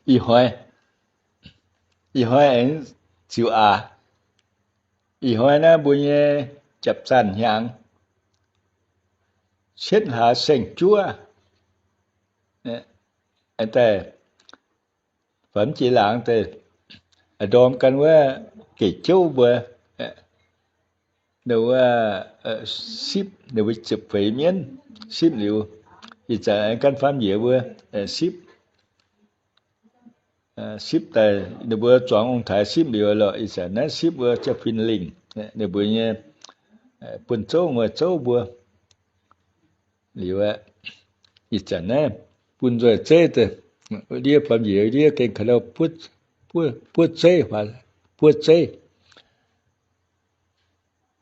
Ih hnoi, ih hnoi aengx ziux aac. Ih hnoi naaiv mbuo nyei japv zanh hnyangx, cietv hlaax saeng-juov, daaih famv jiex laangz daaih, ndorm gan wuov gec jouv mbuo, wuov sipv, ninh mbuo ziepc feix mienv sipv liuz, ih zanc gan famv njiec mbuo sipv, sipv daaih ninh mbuo zuangx ong-taaix sipv liuz lorqc, ih zanc naaiv sipv wuov jaa-fin lingh, ninh mbuo nyei buonv zouv nguaaic zouv mbuo liuz aqv. Ih zanc naaiv bun nzoih zeiv daaih, ndiev famv njiec ndiev gengh ka'ndau buov zeiv, buov zeiv.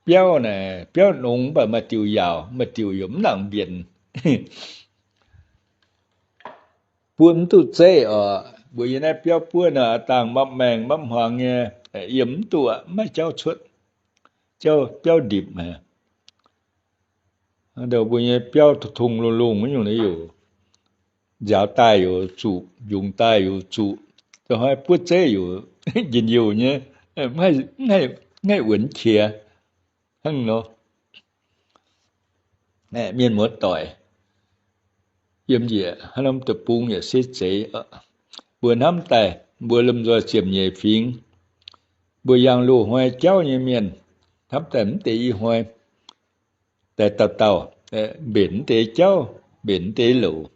Biauv naaic, biauv nongx mv baac maaih diuc yaauc, maaih diuc yaac mv nangc mbienc. Buov mv duqv zeiv oc. Mbuo yiem naaiv biauv buov nor, dangh mapv maengh mapv hmuangx nyei, yiem mv duqv, mv maaih jauv cuotv, jauv biauv ndipc haic. Mbuo nyei biauv tong-tong lungh lungh nyungc nyei, nziaaux daaih yaac zuqc, njungx daaih yaac zuqc, hnoi buov zeiv yaac njien-youh nyei, mv haih wuonx qiex hnangv nor. Mienh muoz-doic, yiem njiec haaix norm deic-bung yaac se zeiz, mbuo hnamv daaih mbuo lomh nzoih ziepc nyeic fingx, mbuo yangh loz-hnoi jauv nyei mienh, hnamv daaih mv deix ih hnoi daaih dauh dauh mbenc mv deix jauv, mbenc mv deix louc,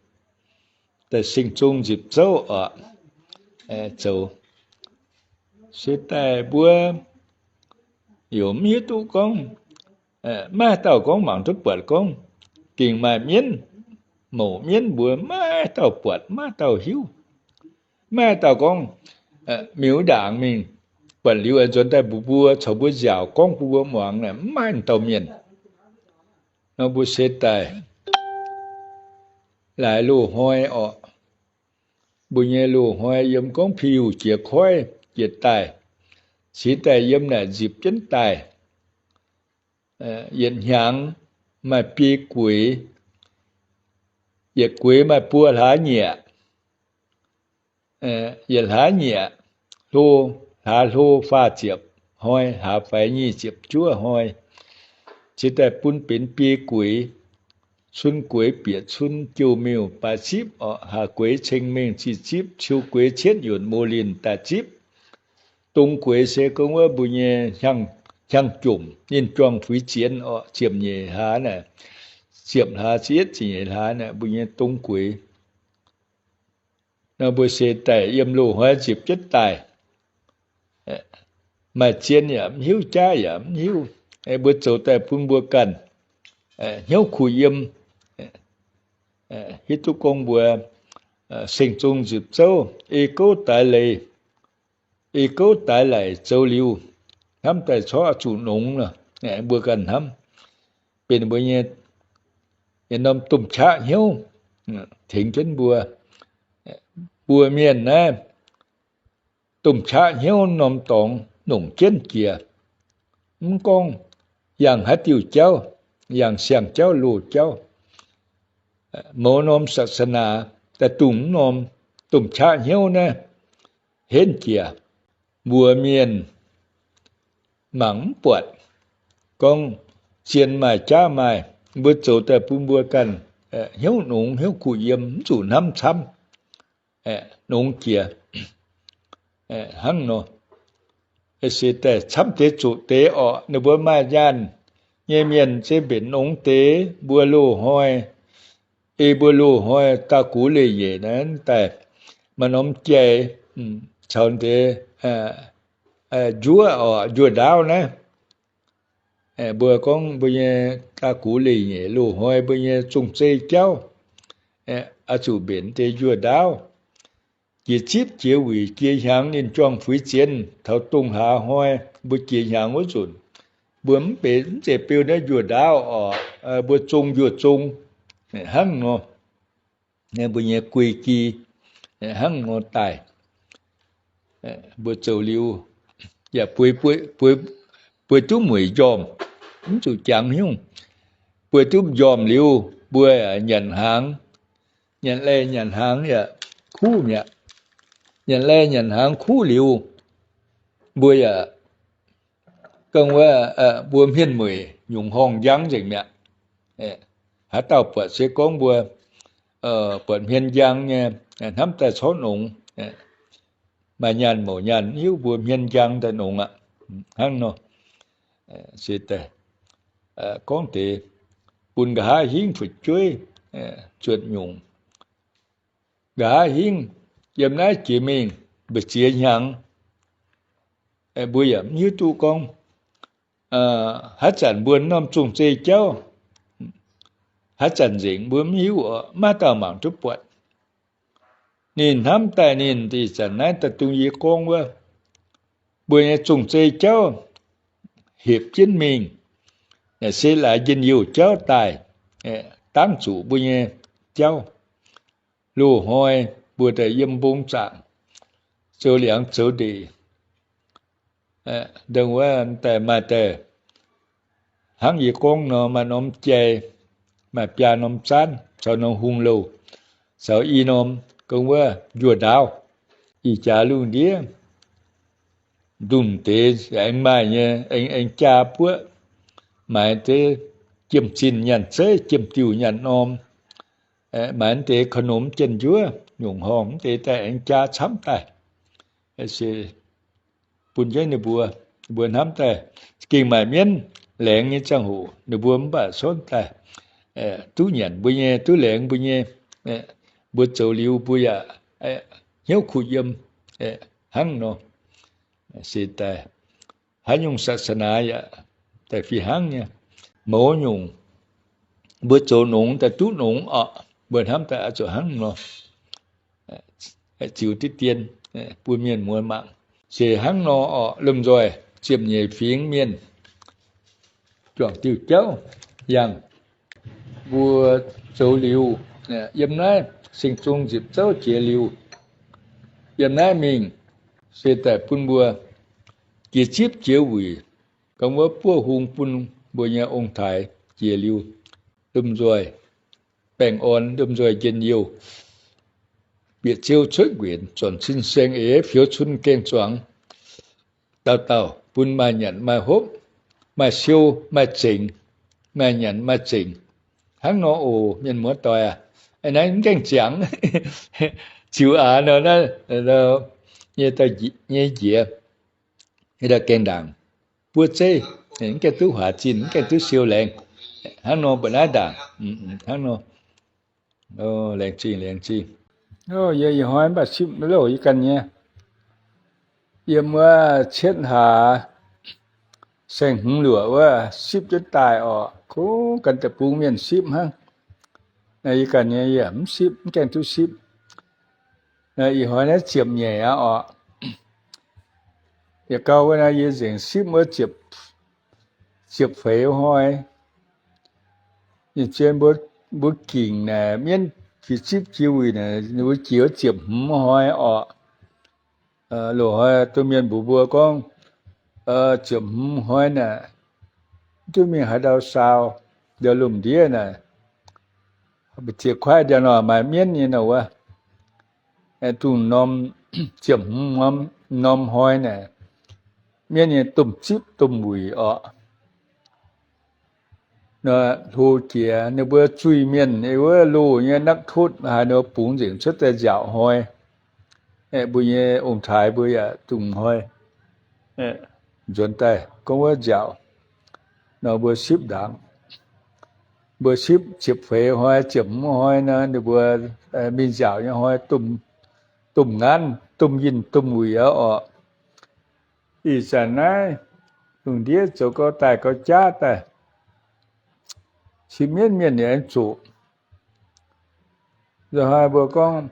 daaih seng zong nzipc zouv oc, zoux. Se daaih mbuo yaac mv hiuv duqv gorngv, maiv dauh gorngv mangc duqv buatc gorngv, gengh maaih mienv, mouc mienv mbuo maiv dauh buatc maiv dauh hiuv. Maiv dauh gorngv miuc ndaangc mingh, buatc liuz aengx nzuonx daaih mbuox mbuo, caux mbuo nziaauc gorngv bun mbuo muangx, mv maaih dauh mienh. Nor mbuo se daaih laaix loz-hnoi orqc, mbuo nyei loz-hnoi yiem gorngv Piu jiex koiv jiex daaih, cingx daaih yiem naaic nzipc jienv daaih. Yietc hnyangx maaih biei gueix, yietc gueix maaih buo hlaax nyieqc, yietc hlaax nyieqc hlo, hlaax hlo faah ziepc hnoi, hlaax faix nyic ziepc juov hnoi, cingx daaih bun benx biei gueix. Cun gueix bieqc cun jouh miuc baaix zipv orqc, haac gueix ceng mengh zic zipv, ciu gueix cietv yuonc moz linh daaih zipv. Dong gueix se gorngv wuov mbuo nyei hnyangx jomc, ninh juangc fuix zienx orqc, ziepc nyeic hlaax naaic, ziepc hlaax ziepc yietv ziepc nyeic hlaax naaic mbuo nyei dong gueix. Nor mbuo se daaih yiem loz-hnoi nzipc jienv daaih, maaih zien yaac mv hiuv, jaav yaac mv hiuv. Mbuo zoux daaih bun mbuo ganh hnyouv kuh yiem, hiuv duqv gorngv mbuo seng zong nzipc zouv, ei gouv daix leiz, ei gouv daix laic zoux liuz, hnamv daaih corc zuqc nongx nor, mbuo ganh hnamv benx mbuo nyei norm domh qaqv hnyouv tengx jienv mbuo. Mbuo mienh naaiv domh qaqv hnyouv norm dorngx nongc jienv jiex. Mv gorngv yangh haaix diuh jauv, yangh siang-jauv loz-jauv, mouz norm ศาสนา daaih dungh mv norm domh qaqv hnyouv naaiv henv jiex. Mbuo mienh mangc mv buatc gorngv zien maaih jaav maaih, mbuo zoux daaih bun mbuo ganh hnyouv nongx hnyouv kuh yiem, mv zuqc hnamv camv, nongx jiex hnangv nor. Se daaih camv deix zuqc deix orqc, ninh mbuo maaih nyaanh nyei mienh se mbenc nongx deix. Mbuo loz-hnoi, ei mbuo loz-hnoi da'gux leiz-nyeic naaiv daaih, maaih norm jai caux deix njuov orqc, njuov ndaauv naaiv. Mbuo gorngv mbuo nyei da'gux leiz-nyeic loz-hnoi mbuo nyei zong-zei jauv, oix zuqc mbenc deix njuov ndaauv. Jiex zipv jiex wuic jiex hnyangx ninh juangc fuix zienx taux dongh hlaax hnoi, mbuo jiex hnyangx wuov nzunc, mbuo mv benx, mv zeiz beu naaiv njuov ndaauv orqc, mbuo zong njuov zong hnangv nor. Mbuo nyei guei-gi hnangv nor daaih, mbuo zoux liuz yaac bueix duqv mueic njormh, mv zuqc jangx nyungc. Bueix duqv njormh liuz, mbuo nyanc hnaangx, nyanc leih nyanc hnaangx yaac kuv mi'aqv. Nyanc lai nyanc hnaangx kuv liuz, mbuo yaac gengh wuov, mbuo hmien mueic nyungc horngh njang nzengc mi'aqv. Haaix dauh buatc se gorngv mbuo buatc hmien njang nyei, hnamv daaih corc nongx. Maaih nyaanh mouc nyaanh hiuv mbuo hmien njang daaih nongx aqv. Hnangv nor, se daaih gorngv deix bun nqa'haav hingv fu'jueiv zuotc nyungc. Nqa'haav hingv yiem naaiv jiex mingh mbu'ziex hnyangx, mbuo yaac mv hiuv duqv gorngv haaix zanc mbuo norm zong-zei jauv, haaix zanc nzengc mbuo mv hiuv oc. Maiv dauh mangc duqv buatc. Ninh hnamv daaih ninh ih zanc naaiv daaih dungx yie gorngv wuov, mbuo nyei zong-zei jauv hepc jienv mingh, naaic se laaix njien-youh jauv daaih, dangv zuqc mbuo nyei jauv. Loz-hnoi mbuo daaih yiem mbong zaangc, zoux liangx zoux ndeic, dongh wuov daaih maaih daaih hnangv yie gorngv nor, maaih norm jai, maaih biaa norm zaanv caux norm hung louh, caux i norm gong wuov njuov ndaauv. Ih jaax lungh ndiev ndunh deix aengx maaih nyei, aengx, aengx jaa buoqv, maaiz deix jiem-zinh nyaanh zeiv, jiem-diuh nyaanh norm, maaiz deix korv-nomx jien-njuov nyungc horngh, mv deix daaih aengx jaa camv daaih. Se bun jienv ninh mbuo, ninh mbuo hnamv daaih, gengh maaih mienv laengz nyei ziangh hoc ninh mbuo mv baac sonv daaih duqv nyanc mbuo nyei, duqv laengz mbuo nyei. Mbuo zoux liuz mbuo yaac hnyouv kuh yiem hnangv nor. Se daaih haaix nyungc saa-saa-naa yaac daaih fih hnangv nyei. Mouz nyungc mbuo zoux nongx daaih duqv nongx oc. Mbuo hnamv daaih oix zuqc hnangv nor. Ziux diqv dien bun mienh muoz mangc. Se hnangv nor oc, lomh nzoih ziepc nyeic fingx mienh, juangc diuh jauv yangh, mbuo zoux liuz, yiem naaiv Sing Zong nzipc zouv jiex liuz, yiem naaiv mingh se daaih bun mbuo jiex zipv jiex wuic, ganh wuov buov hung bun mbuo nyei ong-taaix jiex liuz, lomh nzoih baengh orn, lomh nzoih njien-youh, bieqc ziouv cuotv nquenc, zornc cin saeng eix, fioux cun gaeng zuangx, dauh dauh bun maaih nyanc maaih hopv, maaih siou maaih zengc, maaih nyanc maaih zengc. Hnangv nor oc, mienh muoz-doic aac. Naaiv mv gaengh ziangx, ziux aax nor naaiv nyei, nyei njiec, nyei ndau gaengh ndaangc, buov zeiv, mv gaengh duqv huaax zinh, mv gaengh duqv siou laengz. Hnangv nor mbuo naaiv ndaangc, hnangv nor. Laengz zingh, laengz zingh. Yie ih hnoi mv baac sipv louh yie ganh nyei. Yiem wuov cietv hlaax saeng-hmz luoqc wuov sipv jienv daaih oc. Kungx ganh deic-bung mienh sipv hnangv. Naaiv yie ganh nyei yaac mv sipv, mv gaengh duqv sipv. Naaiv ih hnoi naaiv ziepc nyeic aqv oc. Yietc gau wuov naaiv yie nzengc sipv wuov ziepc, ziepc feix hnoi. Ninh zien mbuo, mbuo gingc naaic mienv jiex zipv jiex wuic naaic, ninh mbuo jiex wuov ziepc hmz hnoi oc. Loz-hnoi domh mienh mbuox mbuo gorngv, ziepc hmz hnoi naaic, mv duqv mingh haaix ndau saau, ndau lomh ndiev naaic, mbu'ziex kuaaiv ndau nor maaih mienv nyei nor wuov. Dongh norm ziepc hmz norm hnoi naaic, mienv nyei domh zipv domh wuic orqc. Nor hlo jiex ninh mbuo zuiz-mienh wuov loh nyei nakv totv haaix nor bungx nzengc cuotv daaih nziaauc hnoi. Mbuo nyei ong-taaix mbuo yaac dongh hnoi nzuonx daaih gorngv wuov nziaauc. Nor mbuo sipv ndaangc, mbuo sipv ziepc feix hnoi, ziepc hmz hnoi nor, ninh mbuo mingh nziaauc nyei hnoi, domh nqanv, domh yinh, domh wuic aqv orqc. Ih zanc naaiv lungh ndiev zoux gau daaih gau jaav daaih, cin mienv mienh yaac aengx zuqc. Nzunc hnoi mbuo gorngv,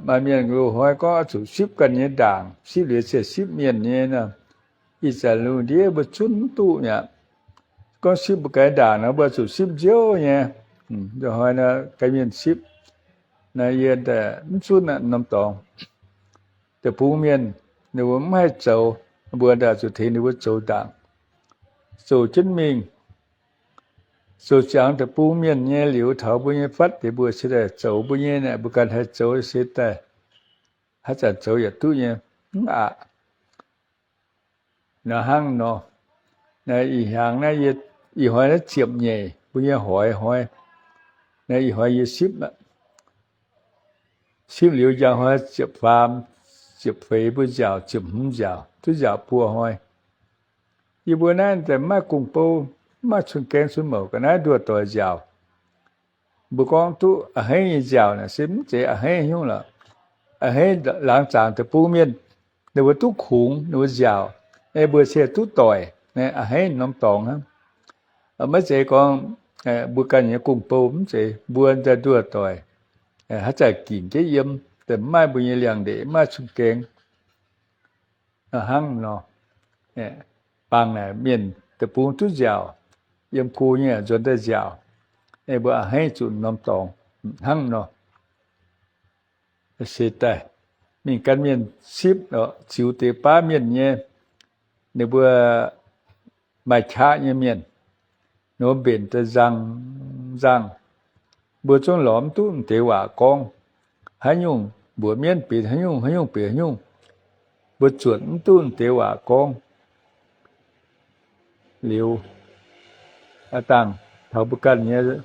maaih mienh loz-hnoi gorngv oix zuqc sipv ganh nyei ndaangc, sipv liuz ziouc sipv mienh nyei nor. Ih zanc lungh ndiev mbuo zunv mv duqv mi'aqv. Gorngv sipv mbuo ganh ndaangc nor, mbuo zuqc sipv nziouv nyei. Nzunc hnoi nor, ganh mienh sipv, naaiv yie mv zunv aqv norm dorngx. Deic-bung mienh ninh mbuo mv haih zoux, mbuo ndaaih zuqc tengx ninh mbuo zoux ndaangc, zoux jienv mingh. Zoux ziangx deic-bung mienh nyei liuz, taux mbuo nyei fatv deix mbuo se daaih zoux mbuo nyei naaic, mbuo ganh haih zoux se daaih haaix zanc zoux yaac duqv nyei, mv aqc. Nor hnangv nor, ih hnyangx naaiv, ih hnoi naaiv ziepc nyeic, mbuo nyei hoiz hnoi, naaiv ih hnoi yie sipv, sipv liuz njang hnoi ziepc faam, ziepc feix mbuo nziaauc, ziepc hmz nziaauc, duqv nziaauc buo hnoi. Yie mbuo naaiv mv maaih gong-bou, mv maaih cun-gaeng cun-mouc ga'naaiv nduoh doic nziaauc. Mbuo gorngv duqv a'hneiv nyei nziaauc naaic se mv zeiz a'hneiv nyungc lorqc. A'hneiv laangz zaangc deic-bung mienh, ninh mbuo duqv kungx, ninh mbuo nziaauc, mbuo se duqv doic, a'hneiv norm dorngx hnangv. Maiv zeiz gorngv mbuo ganh nyei gong-bou mv zeiz, mbuo nduoh doic, haaix zanc ginc jienv yiem, mv maaih mbuo nyei liangx-ndeic, mv maaih cun-gaeng. Hnangv nor, bangc naaic mienh deic-bung duqv nziaauc, yiem go nyei nzuonx daaih nziaauc, mbuo a'hneiv zuqc norm dorngx hnangv nor. Se daaih mingh gan mienh sipv, ziux deix baav mienh nyei, ninh mbuo maaih qaqv nyei mienh, ninh mbuo mbenc daaih nzang nzangh, mbuo zungv lorz mv duqv deix waac gorngv. Haaix nyungc mbuox mienv benx haaix nyungc, haaix nyungc benx haaix nyungc, mbuo zuotc mv duqv deix waac gorngv. Liuz, aav dangh taux mbuo ganh nyei,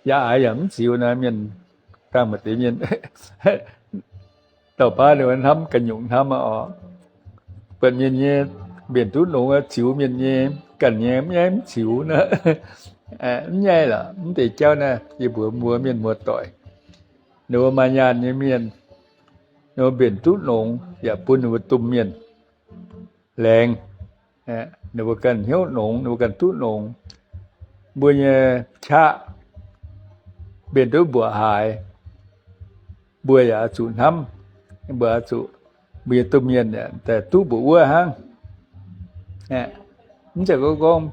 yaac aaix yaac mv ziux naaiv mienh, dangh maaih deix mienh dauh baav ninh hnamv ganh nyungc hnamv oc. Buatc mienh nyei mbenc duqv nongx ziux mienh nyei, ganh nyei mv nyaiv mv ziux naaiv. Mv nyaiv lorqc, mv deix jauv naaiv yie mbuox mbuo mienh muoz-doic, ninh mbuo maaih nyaanh nyei mienh, ninh mbuo mbenc duqv nongx yaac bun ninh mbuo domh mienh laengz. Ninh mbuo ganh hnyouv nongx, ninh mbuo ganh duqv nongx. Mbuo nyei qaqv mbenc duqv mbuoqc haaix, mbuo yaac oix zuqc hnamv, mbuo oix zuqc, mbuo nyei domh mienh daaih duqv mbuoqc wuov hnangv. Mv zeiz gorngv, gorngv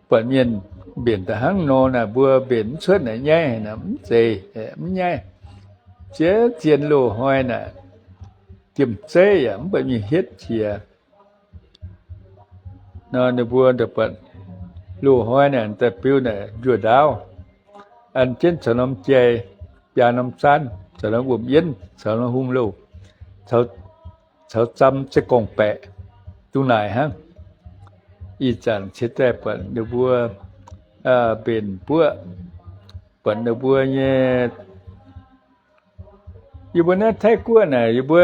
buatc mienh mbenc daaih hnangv nor naaic, mbuo mbenc mv cuotv naaic nyaiv haic naaic, mv zeiz, mv nyaiv. Ziex zien loz-hnoi naaic, jiem zeiv yaac mv buatc mienh hietv qiex. Nor ninh mbuo buatc loz-hnoi naaic daaih biu naaic njuov ndaauv, an jienv caux norm jai, biaa norm zaanv, caux norm wuom-yienv, caux norm hungh louh, caux zam za'gorngv-baeqc, dungx naaic hnangv. Ih zanc ciex daaih buatc ninh mbuo mbenc buoqv, buatc ninh mbuo nyei, yie mbuo naaiv Taiv Guoqv naaic, yie mbuo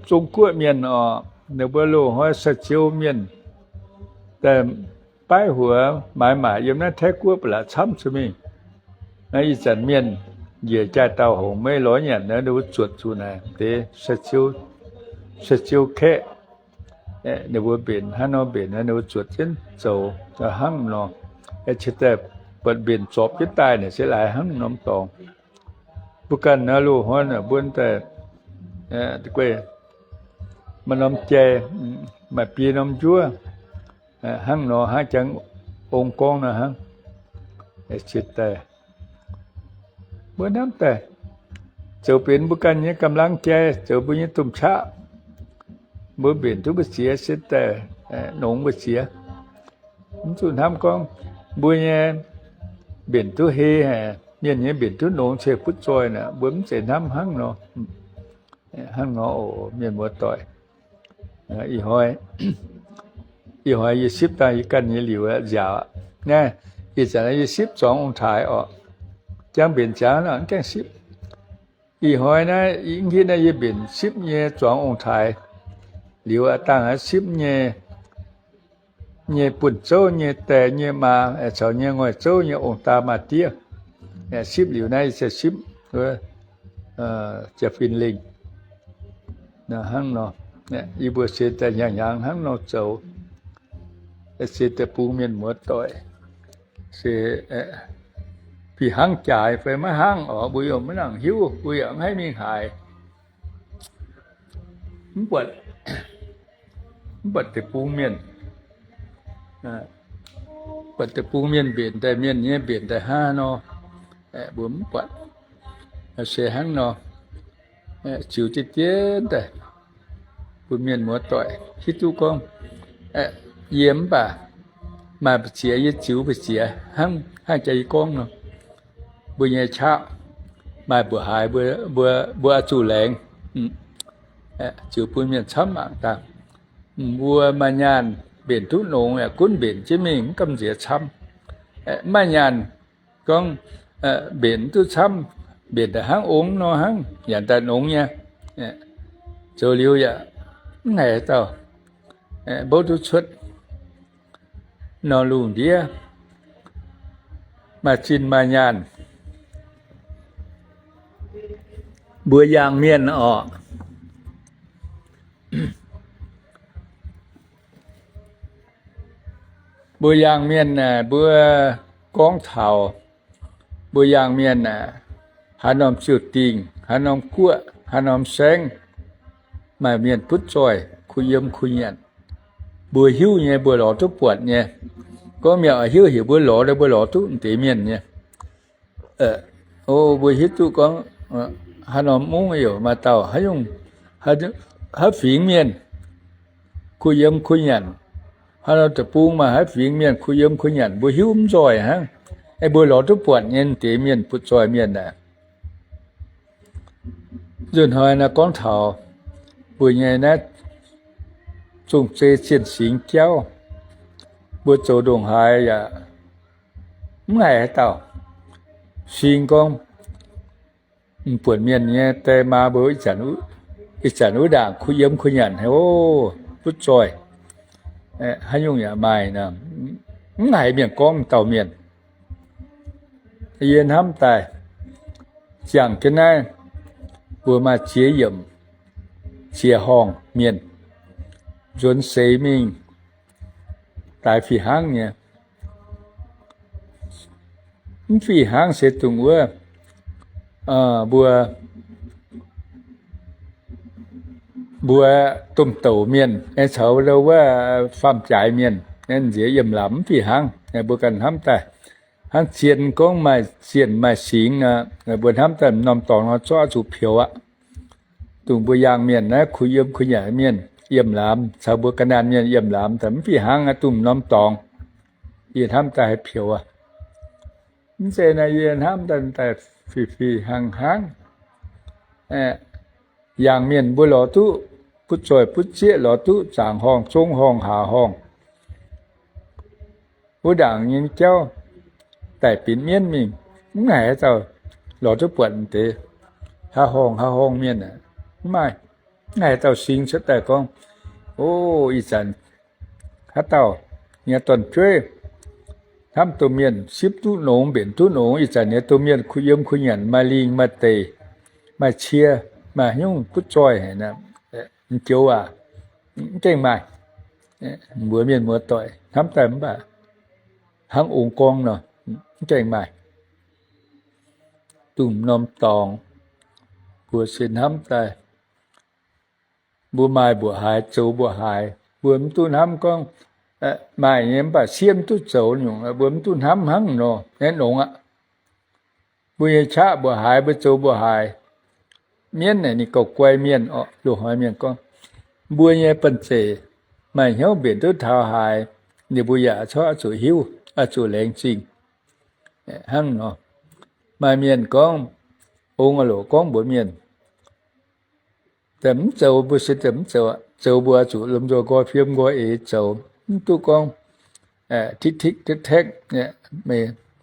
Zong Guoqv mienh oc, ninh mbuo loz-hnoi sai-ziou mienh daaih baiv huox maaiz maaic yiem naaiv Taiv Guoqv ba'laqc camv zuqc mingh. Naaiv ih zanc mienh njiec jaaix dauh hongx meiv lorz nyanc naaiv, ninh mbuo zuotc zuqc naaic deix sai-ziou kaeqv. Ninh mbuo mbenc hnangv nor mbenc, ninh mbuo zuotc jienv zoux hnangv nor. Ciex daaih buatc mbenc zorpc jienv daaih naaic se laaix hnangv norm dorngx. Mbuo ganh naaiv loz-hnoi naaic mbuo daaih maaih norm jai, maaih biei norm njuov, hnangv nor hnangv jangx ong gorngv nor hnangv. Ciex daaih mbuo hnamv daaih, zoux benx mbuo ganh nyei gamh lang jai, zoux mbuo nyei domh qaqv, mbuo mbenc duqv mbu'ziex se daaih nongx mbu'ziex. Mv zuqc hnamv gorngv mbuo nyei mbenc duqv hei haic, mienh nyei mbenc duqv nongx ceix butv zoih naaic, mbuo mv zeiz hnamv hnangv nor. Hnangv nor oc, mienh muoz-doic. Ih hnoi, ih hnoi yie sipv dangh yie ganh nyei liuz nziaauc aqv. Naaiv ih zanc yie sipv zuangx ong-taaix oc. Jangx mbenc ziangx nor mv gaengh sipv. Ih hnoi naaiv ih hnoi naaiv yie mbenc sipv nyei zuangx ong-taaix liuz, aav dangh sipv nyei, nyei buonv-zouv nyei die nyei maa caux nyei ngoic zouv nyei ong-daa maa-diev. Sipv liuz naaiv yie se sipv Jaa-Fin Lingh. Hnangv nor, yie mbuo se daaih hnyangx-hnyangx hnangv nor zoux, se daaih bun mienh muoz-doic se fih hnangv jaaix fai maiv hnangv oc, mbuo yaac maiv nangc hiuv, mbuo yaac maiv haih mingh haiz. Mv buatc, mv buatc deic-bung mienh, buatc deic-bung mienh mbenc daaih, mienh nyei mbenc daaih hnangv nor, mbuo mv buatc. Se hnangv nor, ziux jienv jienv daaih bun mienh muoz-doic hiuv duqv gorngv, yie mv baac maaih mbu'ziex, yie ziux mbu'ziex hnangv, hnangv jaax yie gorngv nor, mbuo nyei qaqv maaih mbuoqc haaix, mbuo, mbuo oix zuqc laengz, ziouc bun mienh camv mangc daaih. Mbuo maaih nyaanh mbenc duqv nongx yaac gunv mbenc jienv mingh, mv gamh nziex camv. Mv maaih nyaanh gorngv mbenc mv duqv camv, mbenc daaih hnangv ong nor hnangv, nyanc daaih nongx nyei. Zoux liuz yaac mv haiz dauh mbouv duqv cuotv. Nor lungh ndiev maaih zinh maaih nyaanh, mbuo yangh mienh orqc. Mbuo yangh mienh aah, mbuo gorngv taux mbuo yangh mienh aah, haaix norm ziouc dingh, haaix norm guoqv, haaix norm saengv, maaih mienh butv zoih, kuh yiem kuh nyanc. Mbuo hiuv nyei, mbuo lorz duqv buatc nyei. Gorngv mienh oix hiuv heuc mbuo lorz, mbuo lorz duqv deix mienh nyei. O, mbuo hiuv duqv gorngv haaix norm mungv youc maaih dauh haaix nyungc, haaix fingx mienh kuh yiem kuh nyanc, haaix norm deic-bung maaih haaix fingx mienh kuh yiem kuh nyanc, mbuo hiuv mv nzoih hnangv. Aeqv, mbuo lorz duqv buatc nyei deix mienh butv zoih mienh aah. Nzunc hnoi naaiv gorngv taux mbuo nyei naaiv zongh zei zienh singx jauv, mbuo zoux ndongc haaix yaac mv haiz haaix dauh sing gorngv m'buonc mienh nyei die maa mbuo ih zanc wuov ndaangc kuh yiem kuh nyanc haic, butv zoih, haaix nyungc yaac maaih, mv haiz mienh gorngv m'dauh mienh. Yie hnamv daaih ziangh jienv naaiv, mbuo maaih ziex yiemc, ziex horngh mienh nzuonx seix mingh, daaix fih hnangv nyei. Mv fih hnangv se dongh wuov, mbuo, mbuo domh douc mienh aengx caux wuov faam-jaaix mienh, nziex yiem lamz mv fih hnangv. Mbuo ganh hnamv daaih, hnangv zien gorngv maaih zienh maaih singx nor, mbuo hnamv daaih m'norm dorngx nor zorqv zuqc peux aqv. Dongh mbuo yangh mienh naaiv kuh yiem kuh nyanc mienh yiem lamz caux mbuo ga'naanh mienh yiem lamz daaih mv fih hnangv aqv, dongh m'norm dorngx. Yie hnamv daaih haiz peux aqv. Mv zeiz naaiv, yie hnamv daaih daaih fih fih hnangv hnangv. Yangh mienh mbuo lorz duqv butv zoih butv zieqv, lorz duqv zaangc horngh, zong horngh, haac horngh, wuov ndaangc nyei jauv daic binc mienv mingh, mv haiz haaix dauh lorz duqv buatc deix haac horngh haac horngh mienh aah, mv maaih. Mv haiz dauh sing cuotv daaih gorngv, O, ih zanc haaix dauh nyei dorn-jueiv hnamv domh mienh sipv duqv nongx, mbenc duqv nongx, ih zanc nyei domh mienh kuh yiem kuh nyanc, maaih lingh maaih deic, maaih cie, maaih haaix nyungc butv zoih haic, m'joux aac, mv gaengh maaih. Mbuox mienh muoz-doic hnamv daaih mv baac hnangv ong gorngv nor, mv gaengh maaih. Dongh m'norm dorngx, mbuo se hnamv daaih mbuo maaih mbuoqc haaix zoux mbuoqc haaix. Mbuo mv duqv hnamv gorngv maaih nyei mv baac sieqv mv duqv zoux nyungc, mbuo mv duqv hnamv hnangv nor, naaiv nongx aqv. Mbuo nyei qaqv mbuoqc haaix, mbuo zoux mbuoqc haaix. Mienv naaic ninh gauh guai mienh orqc. Loz-hnoi mienh gorngv, mbuo nyei banh zeic maaih hnyouv mbenc duqv taux haaix, ninh mbuo yaac corc oix zuqc hiuv, oix zuqc laengz zingh. Hnangv nor, maaih mienh gorngv, ong a'loc gorngv mbuox mienh, mv zoux, mbuo se mv zoux, zoux mbuo zuqc lomh nzoih nqoi fiem nqoi eix zoux, mv duqv gorngv tikv-tikv tekv-tekv,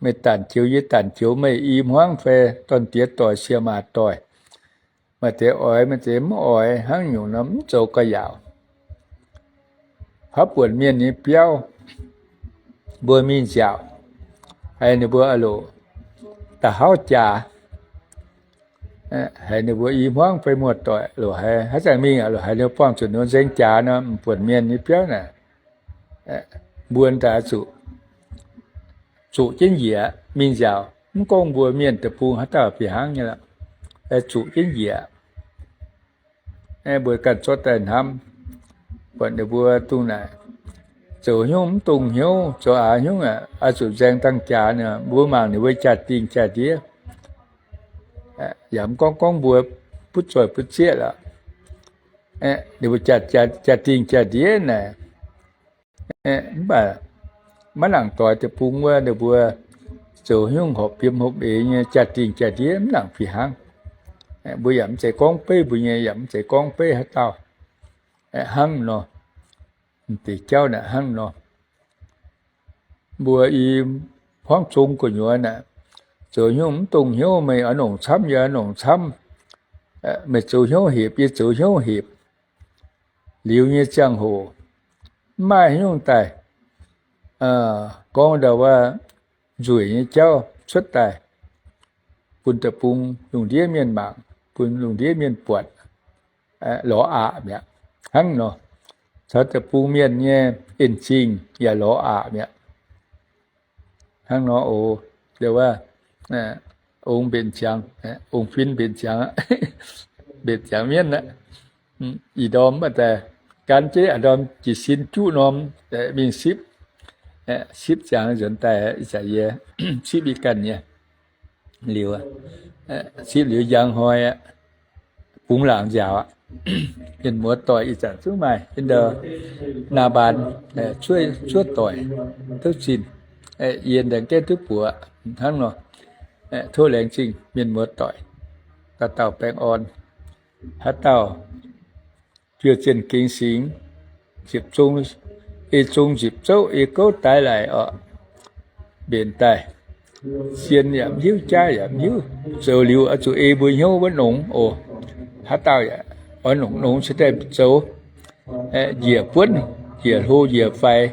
meih daanh joux yie daanh joux, meih i hmuangv fai dorn-diex doic, sieqv-maac doic, maaih deix oix maaih deix mv oix hnangv nyungc nor, mv zoux ga'yaauc. Haaix buonc mienh nyei biauv mbuo mingh nziaauc, haiz ninh mbuo a'loc da'hauv jaax, haiz ninh mbuo i hmuangv fai muoz-doic loc haiz haaix zanc mingh a'loc haiz ninh mbuo buangh zuqc ninh mbuo nzengc jaax nor, m'buonc mienh nyei biauv naaic, mbuo daaih zuqc, zuqc jienv njiec mingh nziaauc. Mv gorngv mbuo mienh deic-bung haaix dauh fih hnangv nyei lorqc, zuqc jienv njiec. Mbuo ganh zorqv daaih hnamv, buatc ninh mbuo dongh naaic, zoux hnyouv mv dongh hnyouv, zoux aax hnyouv aqv, oix zuqc nzaeng dangh jaax nor, mbuo mangc ninh mbuo jaa-dingh jaa-ndiev, yaac mv gorngv gorngv mbuo butv zoih butv zieqv lorqc. Ninh mbuo jaa-dingh jaa-ndiev naaic, mv baac maiv nangc doix deic-bung wuov, ninh mbuo zoux nyungc horpc fim horpc eix nyei jaa-dingh jaa-ndiev mv nangc fih hnangv. Mbuo yaac mv zeiz gorngv beiv mbuo nyei, yaac mv zeiz gorngv beiv haaix dauh. Hnangv nor, deix jauv naaic hnangv nor. Mbuo i hmuangv zong gu'nyuoz naaic, zoux nyungc mv dongh hnyouv meih oix nongc camv, yie oix nongc camv, meih zoux hnyouv hepc, yie zoux hnyouv hepc liuz nyei ziangh hoc, mv maaih nyungc daaih gorngv ndau wuov nzueic nyei jauv cuotv daaih bun deic-bung lungh ndiev mienh mangc, bun lungh ndiev mienh buatc, lorz aqc mi'aqv. Hnangv nor, caux deic-bung mienh nyei en-zingh yaac lorz aqc mi'aqv. Hnangv nor oc, wuov, ong mbenc ziangx, ong fin mbenc ziangx, mbenc ziangx mienv aqv. Ih ndorm daaih gan jienv a'ndorm jiez sin juqv norm mingh sipv, sipv ziangx nzuonx daaih, ih zanc yie sipv ih ganh nyei liuz, sipv liuz njang hnoi aqv, bungx laangc nziaauc aqv. Mienh muoz doic ih zanc zungv maaih, naamh mbaanx cuotv doic duqv zinh, yie ndaeng gaeqv duqv buoz hnangv nor. Tov laengz zingh mienh muoz doic, dauh dauh baengh orn. Haaix dauh juoh zienh gengx singx, ziepc zung, ei zung nzipc zouv, ei gouv daix laic orqc, mbenc daaih, zien yaac mv hiuv, jaav yaac mv hiuv, zoux liuz oix zuqc ei mbuo hnyouv wuov nongx oc. Haaix dauh yaac oix nongc nongx cingx daaih zoux, njiec buonv, njiec hlo njiec faix,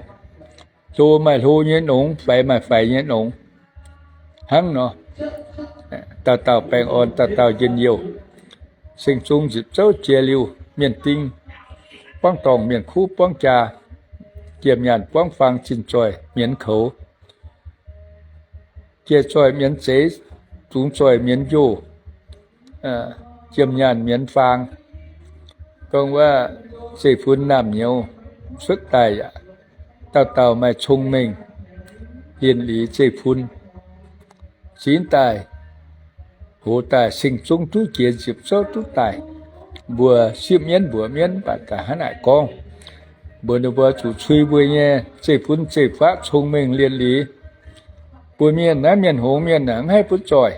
hlo maaih hlo nyei nongx, faix maaih faix nyei nongx. Hnangv nor, dauh dauh baengh orn, dauh dauh njien-youh. Seng zung nzipc zouv jiex liuz, mienh ding buangv dorngh, mienh kuv buangv jaa, jiem nyaanh buangv faang, zinh zoih mienz koux, jiex zoih mienz zeiz, zungx zoih mienz njoh, jiem nyaanh mienz faang. Gorngv wuov zeiv-fun naamh nyouz cuotv daaih yaac dauh dauh maaih cong-mengh, lienh liz zeiv-fun, zinx daaih, hoz daaih, seng zung duqv jiex, nzipc zouv duqv daaih. Mbuo sipv mienv mbuoqc mienv mv baac daaih hnangv naaic gorngv, mbuox ninh mbuo zuqc cui mbuo nyei zeiv-fun zeiv-faqv, cong-mengh, lienh liz. Mbuo mienh naaiv, mienh hngongx mienh aah, mv haih butv zoih.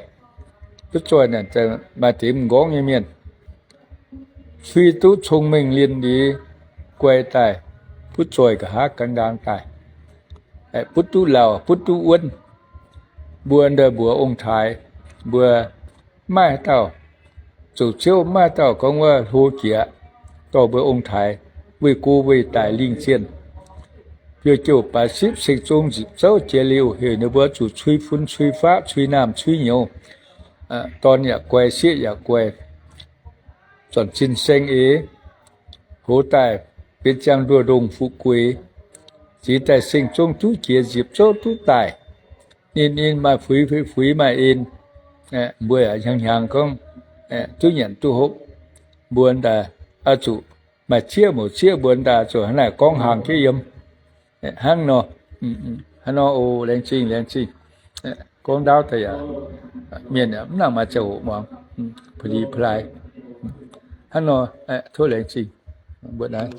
Butv zoih naaic maaih deix m'nqorngv nyei mienh cui duqv cong-mengh lienh liz guai daaih, butv zoih nqa'haav gan ndaang daaih, butv duqv lauh, butv duqv wuonv. Mbuo ndaaih mbuox ong-taaix, mbuo mv maaih haaix dauh zoux ziouv, mv maaih haaix dauh gorngv wuov hlo jiex, dorh mbuo ong-taaix weih go weih daic lingh zienh. Biouv-jouh baaix sipv, seng zong nzipc zouv jiex liuz, heuc ninh mbuo zuqc cui fun cui faqv cui naamh cui nyouz, dorn yaac guai, sieqv yaac guai, zornc zinh saeng-eix, hoz daaih benx ziangh nduoh ndongh fu'jueiv, zinx daaih seng zong duqv jiex, nzipc zouv duqv daaih, ninh ninh maaih fuix fuix maaih en, mbuo hnyangx-hnyangx gorngv duqv nyanc duqv hopv. Mbuo daaih oix zuqc maaih zieqv mouz zieqv, mbuo daaih zuqc hnangv naaic gorngv hlang jienv yiem. Hnangv nor, hnangv nor oc. Laengz zingh, laengz zingh. Gorngv ndaauv daaih yaac, mienh yaac mv nangc maaih ziangh hoc muangx, pa'li pa'lai. Hnangv nor, tov laengz zingh mbuo naaiv.